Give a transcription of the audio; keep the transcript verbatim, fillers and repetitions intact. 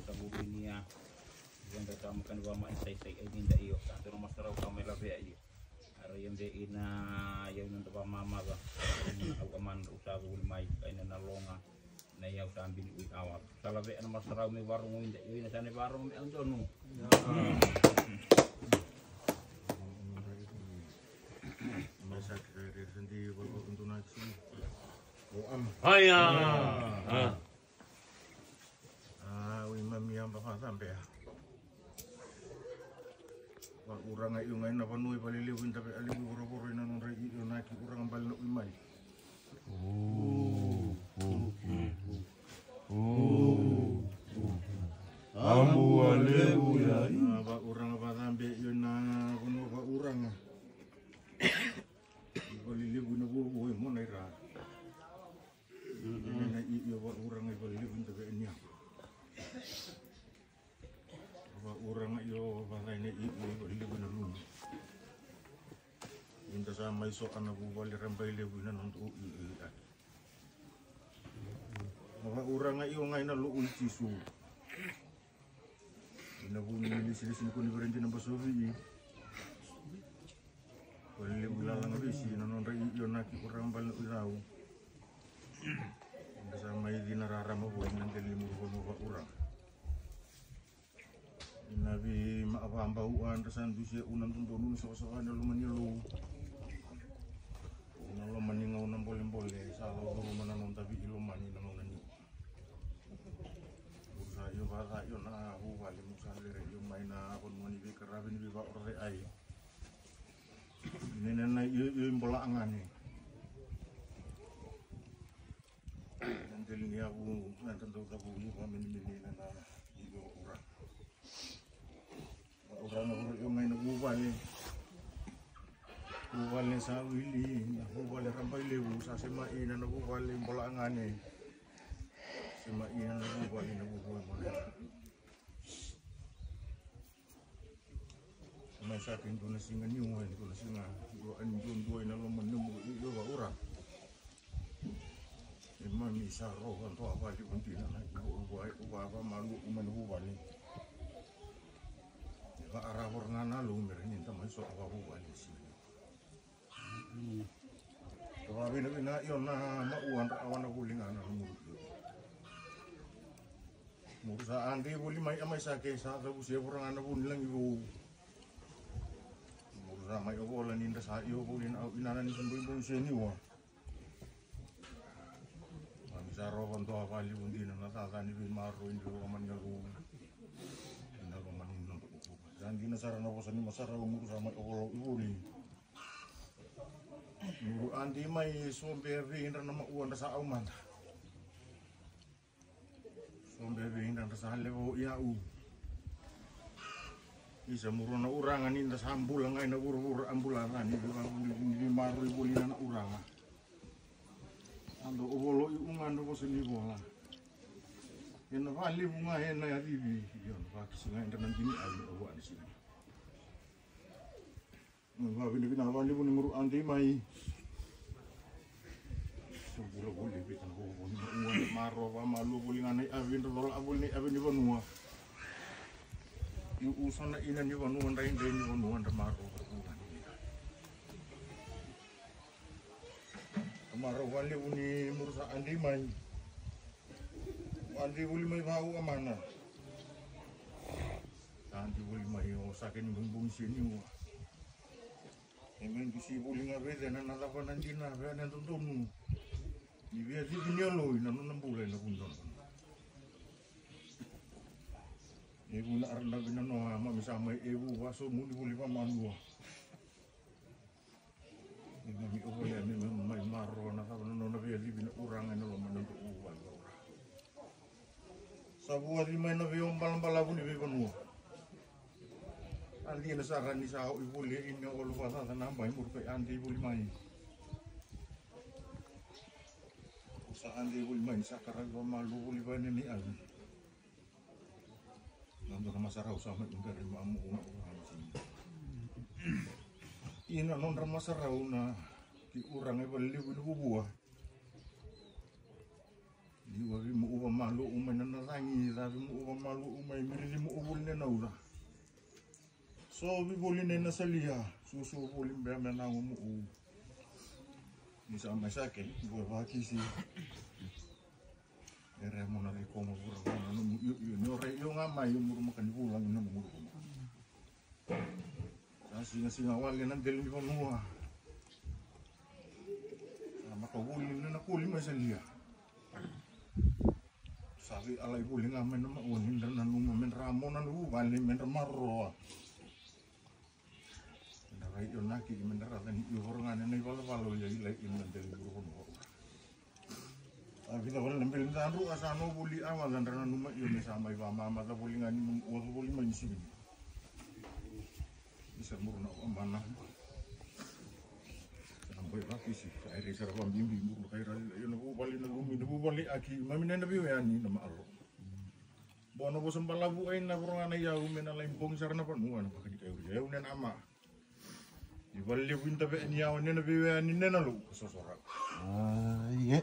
Sa vuvuni a. Ia da sa makani vamai saisai ai ni da io. Sa dua na masarau sa mai lavea io. Ara ia be ina ia ina da vamamaca. Au amana u sa vuli mai ka ina na loga. Na ia u sa bini ui awa. Sa lavea na masarau me varogo ida io ina sa na varogo me au donu. Mai sa kere sa di varogo donu na kisi. O ama. Haya. Ah. Ah, ui mami amba fa tambe. Vauraga io ga ina vanua i valelevu i dave a levu i vorovoro ina nodra i io na ki uraga bale na ui mai. Amu a levu ya i. Ah, vauraga vacabe io na vanua vauraga. I valelevu ina vuavua i mona i ra. Ina na i io vauraga i valelevu i dave a ni amu. Vauraga io vacai na i io i valelevu ina lumu. Ida sa mai so ana vuvale ra bai levu ina noda u i i aki. Vauraga io ga ina lou i Jisu. Ina vuni ni lisilisi ni koni veredi na basovi i. Valelevu i lalaga vesi ina nodra i io na ki uraga bale na u i rau. Ida sa mai cina rarama vo ina deli ni muru vanua vauraga. Ina vi ma avabau a da sa dusia una dodonu na savasava ni lomani lou. Una lomani gauna bolebole sa lau curuma na noda vi i lomani na gauna niu. Musa io vaca io na vuvale musa lere io mai na vanua ni veikaravi ni veivaorore ai. Nene na io io i bola agane. Na deli ni avu na dau cavu ni vamenimeni na na io ura. Ura na ura io mai na vuvale. Vuvale sa wili na vuvale rabai levu sa sema ina na vuvale bola agane. Sema ina na vuvale na vuvale bola. Mai sa kei dua na siga niu e dua na siga dua ani dua dua ina loma ni nomu i io vaura. E mami sa rova dua vali vundina na i ua ua ua vamalu uma na vuvale. E vaara vora ga na lou mera ni da mai so a vavuvale siga niu. Ka vavinavina io na maua dra awa na vuli ga na muru io. Muru sa a dei vuli mai a mai sa ke sa cavusia vura ga na vuni lagi vou. Muru sa mai ovola ni da sa io vuli na au inana ni sa dui bou se niua. Mami sa rova dua valivu dina na caca ni veimaroroi ni veivakamani na lou. Ina lomani na dou. Sa dina sara na vosa ni masarau muru sa mai ovola i vuli. Muru a dei mai sobe a vei dra na maua dra sa au mada. Sobe a vei dra dra sa levo i au. Isa muru na uraga ni dra sa bula ga ina vuravura a bula ga ni vei vavuli ni vei maroroi voli na na uraga. A dou ovolo i uga na vosa ni vola. Ena valevu ga ena yacivi. Io na vakisi ga e dra na dini au ni ovua na sini. Vavinavina valevu ni muru a dei mai. Sa bula voli e vita na vovo ni maua na marova malua voli ga na i avi dra cola a voli na i avi ni vanua. I uso na ina ni vanua dra i dra ni vanua dra marova voli ga na i avi. Marau valevu ni muru sa a dei mai. A dei voli mai vau a mana. Sa a dei voli mai o sake ni bubugi se ni ua. E mai dusi voli ga vei cena na cava na dina vea na dodonu. Ni via cici ni aloi na nona bula ina vuni dodonu. E vu na ara na vina noa mami sa mai e vu vaso muni voli vamanua. Ni mami ovolea me mami mai maroro na cava na nona veialivi na uraga ena loma na dou vale vaura. Sa vuaci mai na veiobalabalau ni veivanua. A dina sara ni sa oʻi voli e ini o valu vakacaca na bai muru kai a dei voli mai. Sa a dei voli mai ni sa karavi vamalu voli vainanei avi. Na dua na masarau sa mai ubera i mamu una uraga na sini. Ina nodra masarau na ki uraga i valelevu ina vuvua. Ni Ua vimu'u vamalu'u mai na nacagi, ca vimu'u vamalu'u mai mirici mu'u voli ne nauca. So vivoli ne na salia, susu voli bea me nago mu'u. Ni sa mai sake, ua vakisi. Ere mo na riko mo vura vana no mu iu iu, ni ora iu ga mai, iu muru makani vulagi no mu muru vana. Sa sigasiga wale na deli ni vanua. Sa maka voli na na koli mai salia. Sa vei alai voli ga mai na maua ni dra nanuma me dra mona na vuvale me dra maroa. Me dra rai io naki me dra raca ni io vorogane na ivalavala o ia ilai io na deli vuru vanua. A vica vale na bele ni cadru a sa no voli a waca dra nanuma io me sa mai vamamaca voli ga ni ua voli mai ni sivini. Ni sa muru na ua mana. Sa na boi vakisi sa ere sara vabibi muru na kaira io na vuvale na lumi na vuvale aki mami nena viu yani na maalo. Bona vosa balavu ai na vorogana i au me na lai bogi sara na vanua na vakadikaiuri au nena ama. Ni vale levu i dave ni yawa nena veiwea ni nena lou ka sosorau. Ai e.